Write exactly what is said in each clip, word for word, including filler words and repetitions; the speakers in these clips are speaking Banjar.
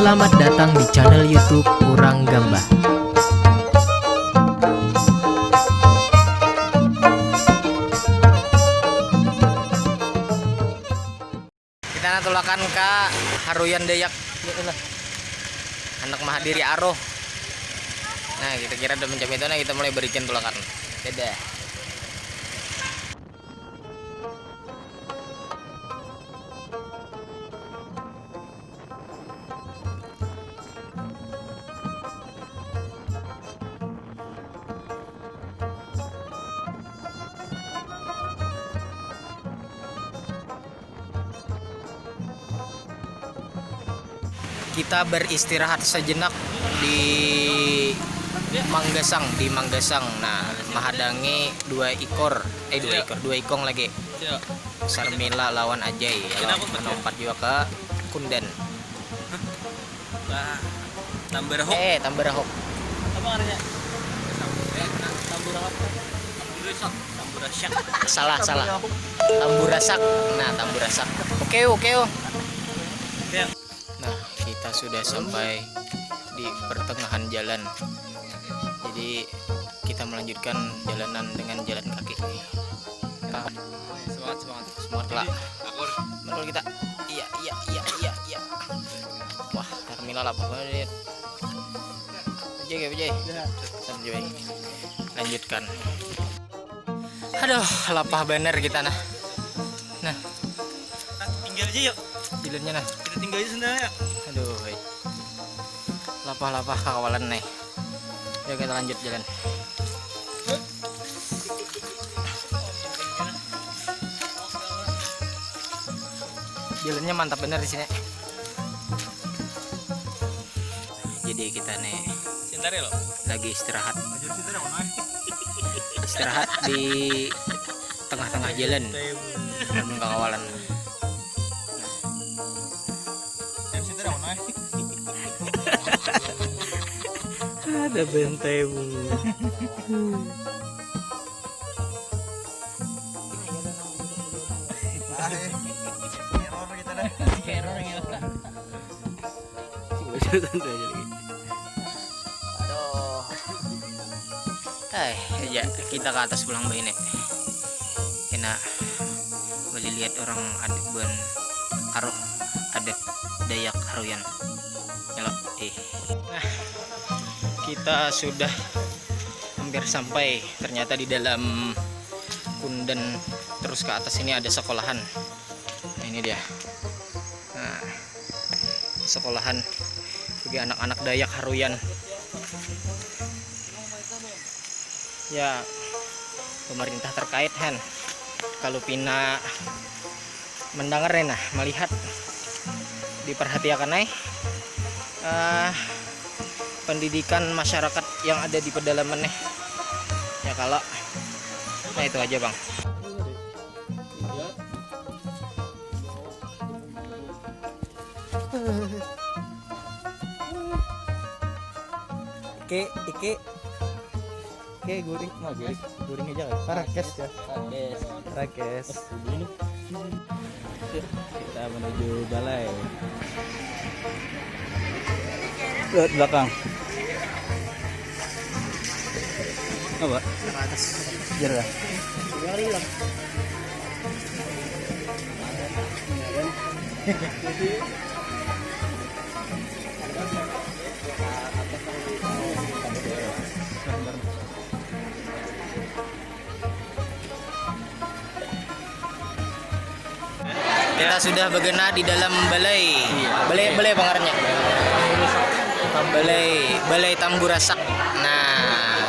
Selamat datang di channel YouTube Urang Gambah. Kita nah tulakan ka Haruyan Dayak. Handak mahadiri aruh. Nah, kita kira ada macam itu, nah, kita mulai barican tulakan. Dadah. Kita beristirahat sejenak di Manggasang, di Manggasang. Nah, mahadangi dua ikor, eh, dua Iya. ikor, dua ikong lagi. Iya. Sarmila lawan Ajay, Kenapa lawan kau menumpat juga ke Kundan. Nah, Tambarahok. Eh, Tambarahok. Apa artinya? Tambarahok. Tambarahok. Tambarahok. Salah, salah. Tamburasak. Nah, Tamburasak. Oke, oke. Ya. Nah, kita sudah sampai di pertengahan jalan. Jadi, kita melanjutkan jalanan dengan jalan kaki. Nah, Semangat, semangat. Semangat lah. Akur. Menurut kita. Iya, iya, iya, iya, iya. Wah, terminal apa banget ini? Jai, Jai. Ya. Sama Jai. Lanjutkan. Aduh, lapah bener kita nah. Nah. Nah, tinggal aja yuk. Jalannya nah. Kita tinggal aja sendalnya. Aduh, hei. Lapah-lapah kakawalan nih. Yuk kita lanjut jalan. Jalannya mantap bener di sini. Jadi kita nih Sintari lo. Lagi istirahat. Ajar sih tadi mana? Istirahat di tengah-tengah jalan. Namun kakawalan. Ajar sih tadi mana? Ada benteng. Error kita dah. Error gitu. Santai aja lagi. Aduh. Eh, ya, kita ke atas pulang, Mbak, ini. Kena beli lihat orang adat buan aruh adat Dayak Haruyan. Nyelok, eh. Nah, kita sudah hampir sampai. Ternyata di dalam Kundan terus ke atas ini ada sekolahan. Nah, ini dia. Nah, sekolahan bagi anak-anak Dayak Haruyan. Ya, pemerintah terkait, han. Kalau pina mendengar nih, nah, melihat, diperhatiakan, eh, eh, pendidikan masyarakat yang ada di pedalaman nih. Ya, kalau, nah, itu aja, Bang. Iki, iki. Oke, guring. Nah, guring. Guring aja kan. Rakes ya. Rakes. Rakes. Ini. Kita menuju balai. Lihat belakang. Apa? Atas. Jerah. Kita sudah bagana di dalam balai. Balai, balai apa ngarannya? Balai, balai Tamburasak. Nah.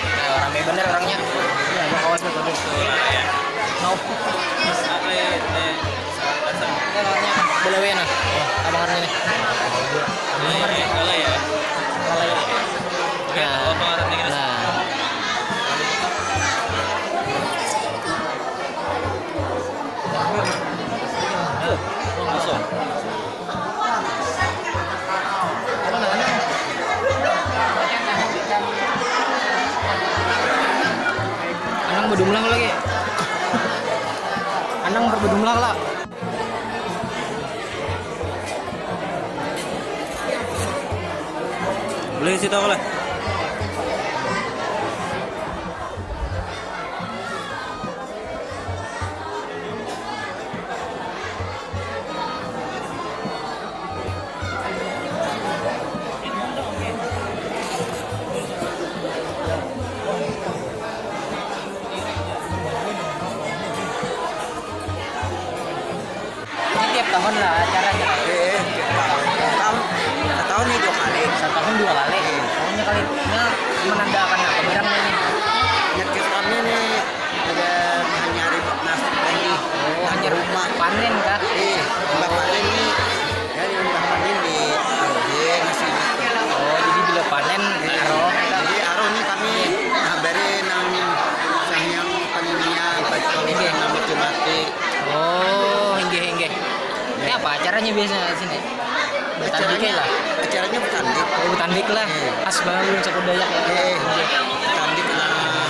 Nah, rame bener orangnya. Nah. Balai apa ngarannya nih? Balai ya. Balai. Nah. Nah. Anang bedumlah lagi. Anang bedumlah lah. Boleh situ aku lah. Ini tiap tahun lah acaranya. Eh, eh, tiap tahun. Tahun, setahun ini dua kali. Setahun dua kali. Iya. Tahunnya kali ini menandakan apa barangnya nih? Nyakit kami nih ada hanyari nasi tadi. Oh, hanyar rumah. Panen kah? Eh, mbah panen nih. Ya, ini mbah panen di Arohe nasi. Oh, jadi bila panen, iya, aroh kita. Jadi aroh nih kami habari nang sang yang paninian, baik kalau nang mati-mati. Oh, inggih, inggih. Ini apa acaranya biasanya di sini? Bertanding lah. Acaranya bertanding. Oh, bertanding lah. Iya. Khas banget belum suku Dayak ya. Iya, bertanding lah.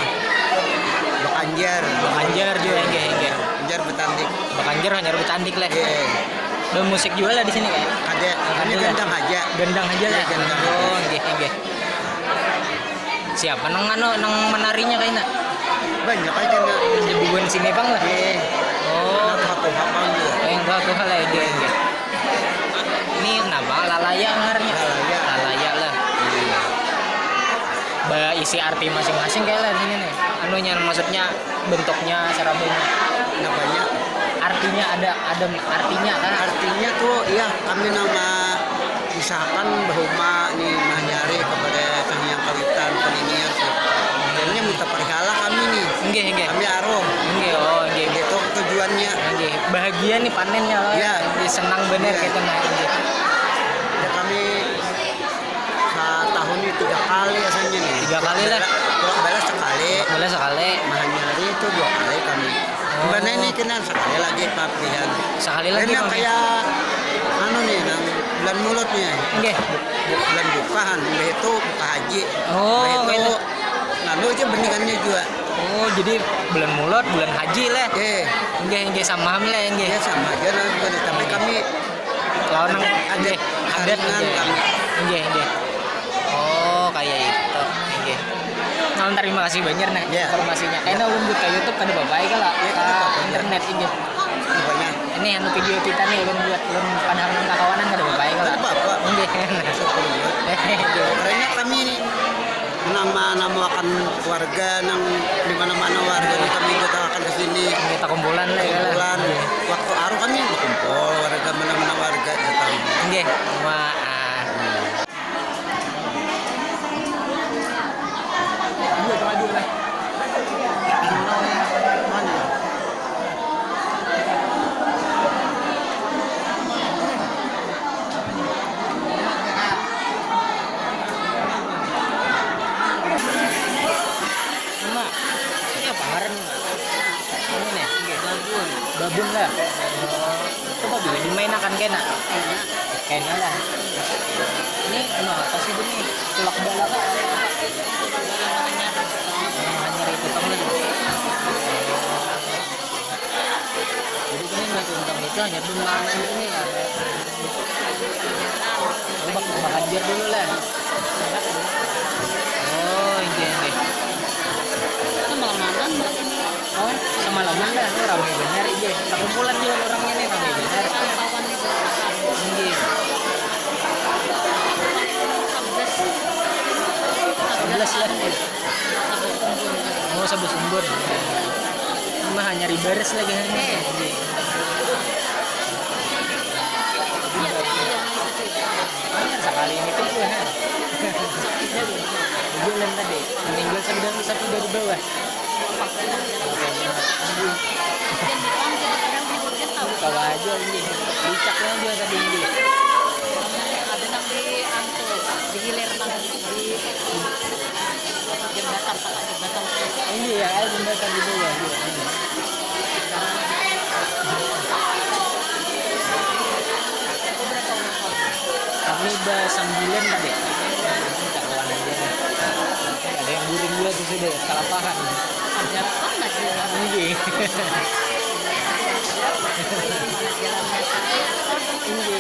Bakanjar. Bakanjar juga, inggih, inggih. Bakanjar bertanding. Bakanjar hanyar bertanding lah. Iya. Ada musik juga lah di sini kan? Ada. Ada. Ini gendang aja. Gendang aja lah. Iya, gendang. Oh, inggih, inggih. Siapa nang anu, nang menarinya kaina? Banyak aja nang. Di bubuhan sini pang lah. Iya. Oh. Nang tuha-tuha pang juga. Oh, yang tuha-tuha lah, iya, iya. Ini kenapa? Lalaya ngarannya? Lalaya. Lalaya lah. Baisi arti masing-masing kayak lah di sini nih. Anunya, maksudnya bentuknya, sarabanya. Kenapanya? Artinya ada, ada artinya kan? Artinya tuh, iya, kami nama usahakan bahuma nih manyari kepada Sang Hyang Kawitan, paninian tuh. Jadinya minta parihal lah kami nih. Inggih, inggih. Kami aruh. Inggih, oh, inggih. Gitu tujuannya. Inggih, bahagia nih panennya loh. Iya. Inggih, senang bener gitu nah. Inggih. Ya, kami satahun ini tiga kali asalnya nih. Tiga kali lah. Tulak bala sekali. Tulak bala sekali. Mahanyari itu dua kali kami. Oh. Mana ini kena sekali lagi papihan. Sekali lagi. Dan yang papihan kayak anu nih, nang bulan mulutnya. Inggih. Bu-, bu-, bulan bukahan, udah itu buka haji. Oh, udah itu kena. Lalu aja bandingannya juga. Oh, jadi bulan mulud, bulan haji lah. Eh. Inggih, inggih, sama ham lah, inggih. Ya, sama aja lah, bukan, tapi kami lawan nang, adat, inggih, adat, saringan inggih. Kami. Inggih, inggih. Oh, kayak itu. Inggih. Nah, terima kasih banyak nah, ya, informasinya. Kayaknya ulun buka YouTube kada apa-apa, ya, kalau, ya, kada apa-apa, internet, inggih. Pokoknya. Ini anu video kita nih, ulun buat, ulun padahal nang kakawanan kada apa-apa, ya, kalau. Kada apa-apa. Inggih. Syukur, ya. Inggih. Karena kami ini nama-nama akan warga nang di mana-mana warga nih kami datang akan ke sini. Kita kumpulan lah, ya. Kumpulan. Waktu aru kami berkumpul warga mana-mana warga datang. Inggih, maaf. Mak, ini apa ngaran nih, Mak? Ini nih, babun. Babun lah. Coba dulu dimainakan kena. Kena lah. Ini anu apa sih ini? Tulak bala kah? Hanyar itu pang lah. Jadi ini nasi untang itu hanyar bemakan ini ya. Coba makan biar dulu lah. Oh, iya, iya. Itu malam malam ini. Oh, semalaman dah, oh, ramai benar, iya. Perkumpulan juga orangnya nih, ramai benar. Iya. Sebelas lah. Oh, sebelas umbur. Mah hanyar baris lagi, hanyar. Iya. Iya, iya, iya, itu sih. Hanyar sekali ini tuh, ha. Bulan tadi, meninggal sudah, sudah di bawah. Kawa aja ini. Dicaknya juga tadi ini. Ada nang di, anu, di hilir nang di jembatan, pakai jembatan. Iya, ada jembatan di bawah. Kami basambilan tadi. Kawan aja. Ada yang guring juga tuh sudah, kalapahan. Ada apa lagi? Ini. Ini.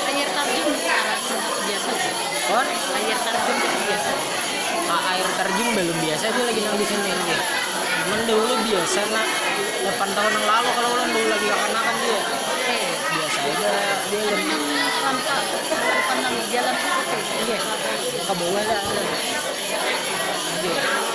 Air terjun. Belum biasa dia lagi nang di sini, nggih. Cuman dahulu biasa, nah, delapan tahun yang lalu kalau ulun dulu lagi kekanakan dia. Eh, biasa aja dia lagi. Sampai bukan nang di jalan itu, nggih. Ke bawah lah. Nggih.